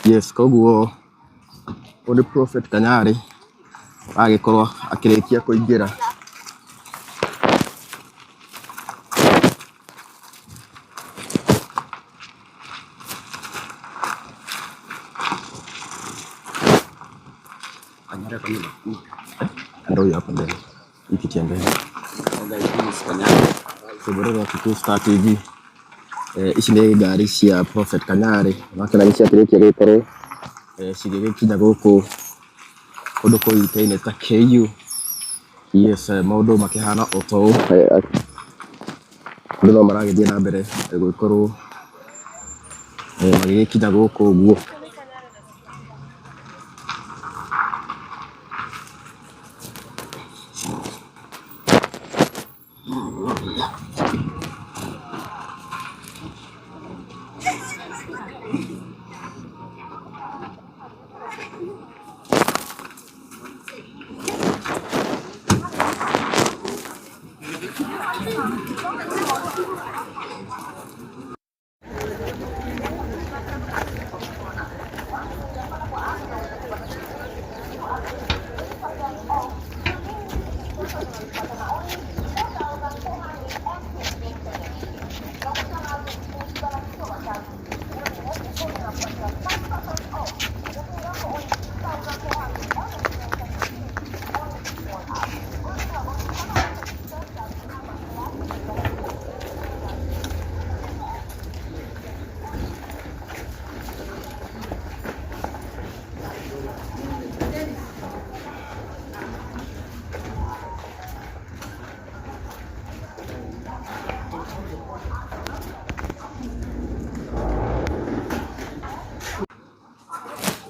Yes, koguo ũyũ nĩ Prophet Kanyarĩ agĩkorwo akĩrĩkia kũingĩra. Ndio huyo hapo mbele. Hii kiti ya mbele. Kũmũrĩra Kikuyu Star TV. Ici nĩ ngari cia Prophet Kanyarĩ, ũrakĩona nĩ ciakĩrĩkia gũgĩkorwo cigĩgĩkinya gũkũ kũndũ kũĩkaine ta KU. Yes, maũndũ makĩhana o ta ũũ, andũ no maragĩthiĩ na mbere gũgĩkorwo magĩgĩkinya gũkũ ũguo.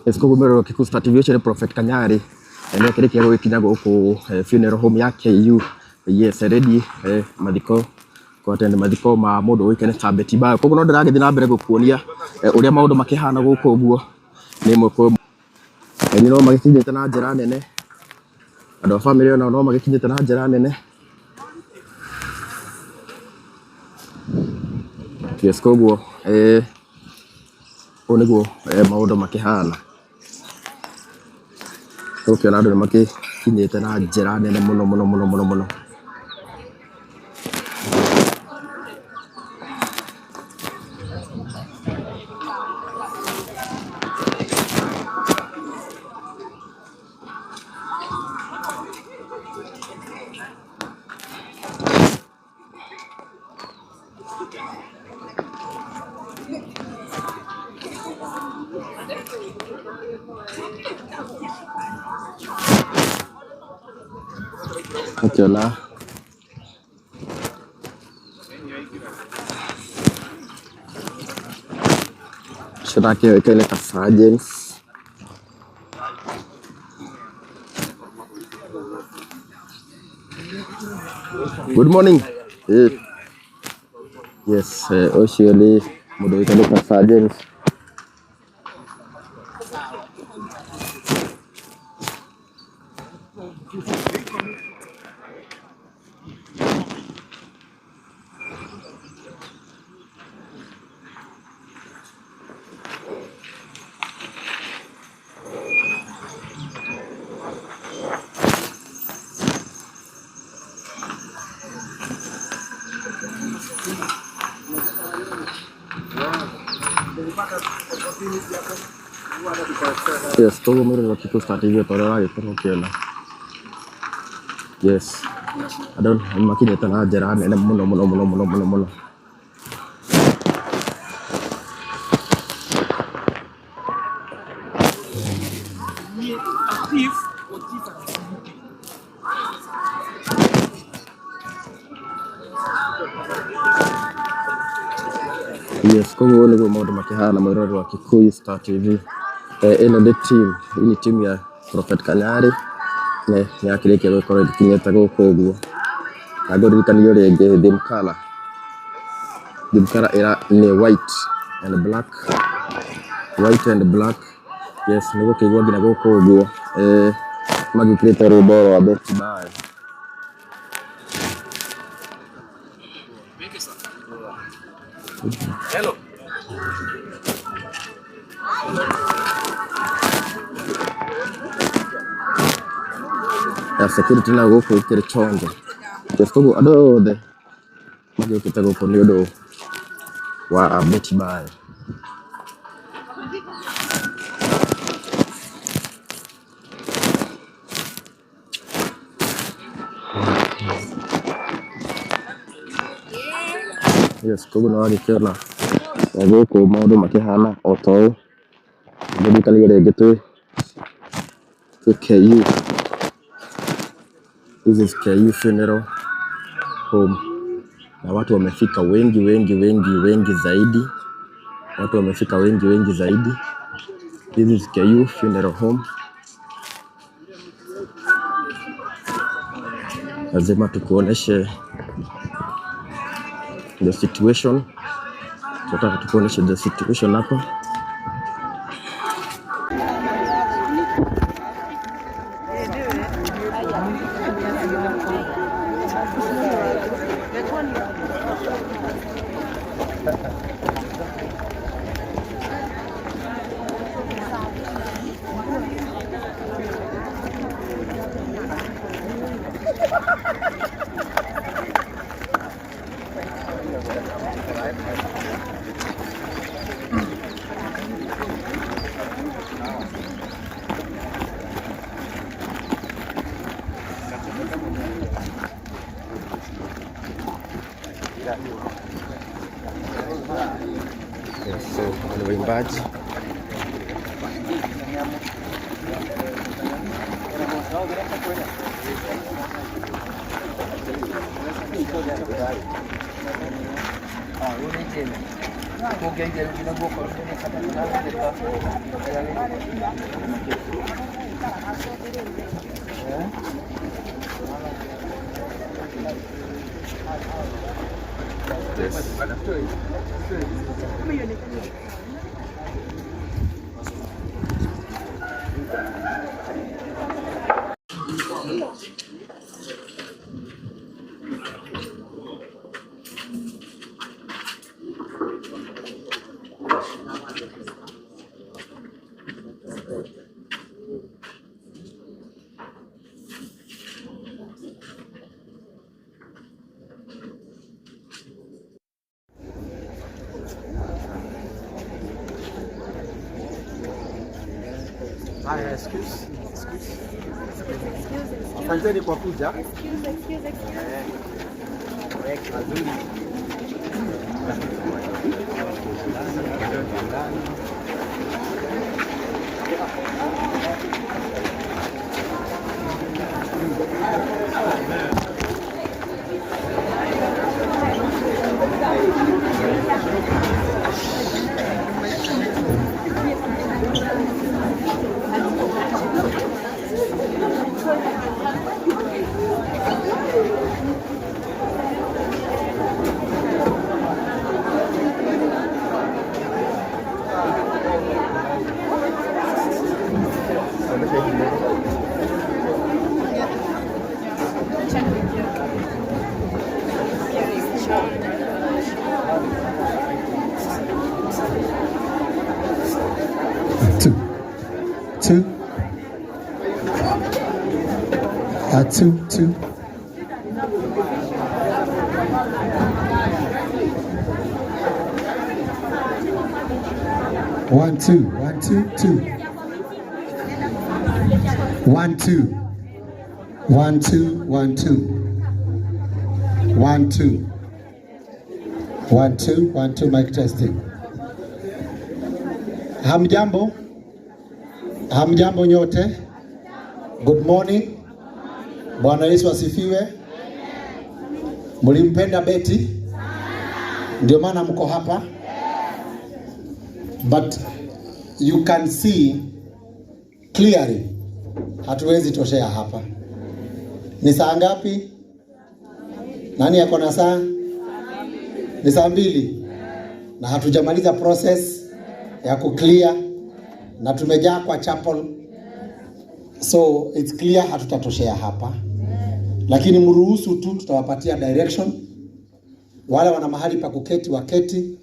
Yes, koguo mwĩroreri wa Kikuyu Star TV ũcio nĩ Prophet Kanyarĩ nĩ akĩrĩkia gũgĩkinya gũkũ funeral home ya KU. Yes, ready mathiko kũ attend mathiko ma mũndũ ũĩkaine ta Betty Bayo. Koguo no ndĩragĩthiĩ na mbere gũkuonia ũrĩa maũndũ makĩhana gũkũ ũguo nĩ ĩmwe kwa ĩmwe. Aini no magĩkinyĩte na njĩra nene, andũ a bamĩrĩ onao no magĩkinyĩte na njĩra nene. Yes, koguo ũũ nĩguo maũndũ makĩhana. Ũgũkĩona andũ nĩ makĩkinyĩte na njĩra nene mũno mũno mũno mũno mũno. Ũkĩona ũcio nake oĩkaine ta Sir James. Good morning. Eh. Yes, ũcio nĩ mũndũ ũĩkaine ta Sir James. Yes, koguo mwĩroreri wa Kikuyu Star TV ta ũrĩa ũragĩkorwo ũkĩona. Yes, andũ nĩ makinyĩte na njĩra nene mũno mũno mũno mũno mũno mũno. Yes, koguo nĩguo maũndũ makĩhana mwĩroreri wa Kikuyu Star TV. Ĩno nĩ team, hii ni team ya Prophet Kanyarĩ nĩ yakĩrĩkia gũkorwo ĩgĩkinyĩte gũkũ ũguo. Na ngũririkanie rĩngĩ theme colour, theme colour nĩ white and black, white and black. Yes, nĩ ũgũkĩigua nginya gũkũ ũguo magĩkĩrĩte rwĩmbo rwa Betty Bayo. Hello. Ya security na gũkũ ĩkĩrĩ chonjo. Yes, koguo andũ othe magĩũkĩte gũkũ nĩ ũndũ wa Betty Bayo. Yes, koguo nĩ wagĩkĩona gũkũ maũndũ makĩhana o ta ũũ. Ndirikanie rĩngĩ twĩ KU. This is KU Funeral Home. Na watu wamefika wengi wengi wengi wengi zaidi. Watu wamefika wengi wengi zaidi. This is KU Funeral Home. Lazima tukuoneshe the situation. Tunataka tukuoneshe the situation hapa. Yes, so ni waimbaji. Yes. Haya, excuse, excuse. Asanteni kwa kuja. Excuse, excuse, excuse. Mazuri. Two, two, two, two. One, two, one, two, two. One, two. One, two, one, two. One, two. One, two, one, two, mic testing. Hamjambo? Hamjambo nyote? Good morning. Bwana Yesu asifiwe. Mlimpenda Betty? Ndio maana mko hapa. But you can see clearly hatuwezi toshea hapa. Ni saa ngapi? Nani yako na saa? Ni saa 2. Na hatujamaliza process ya kuclear na tumejaa kwa chapel. So it's clear hatutatoshea hapa. Lakini mruhusu tu, tutawapatia direction. Wale wana mahali pa kuketi waketi,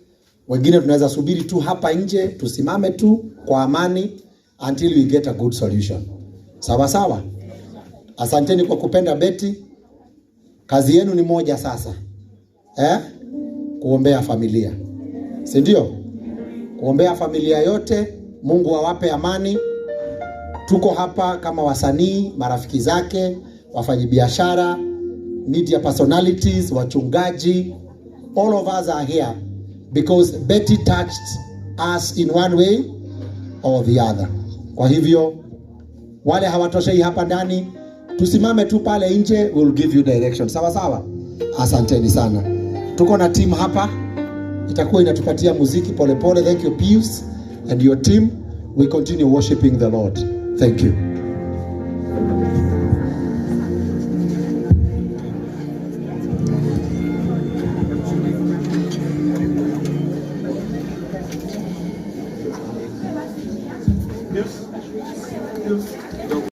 wengine tunaweza subiri tu hapa nje, tusimame tu kwa amani until we get a good solution. Sawa sawa? Asanteni kwa kupenda Betty. Kazi yenu ni moja sasa, eh? Kuombea familia, si ndio? Kuombea familia yote, Mungu awape amani. Tuko hapa kama wasanii, marafiki zake, wafanyabiashara, media personalities, wachungaji. All of us are here because Betty touched us in one way or the other. Kwa hivyo wale hawatoshei hapa ndani, tusimame tu pale nje, we'll give you direction. Sawa sawa, asanteni sana. Tuko na team hapa, itakuwa inatupatia muziki polepole. Thank you Pius and your team. We continue worshiping the Lord. Thank you.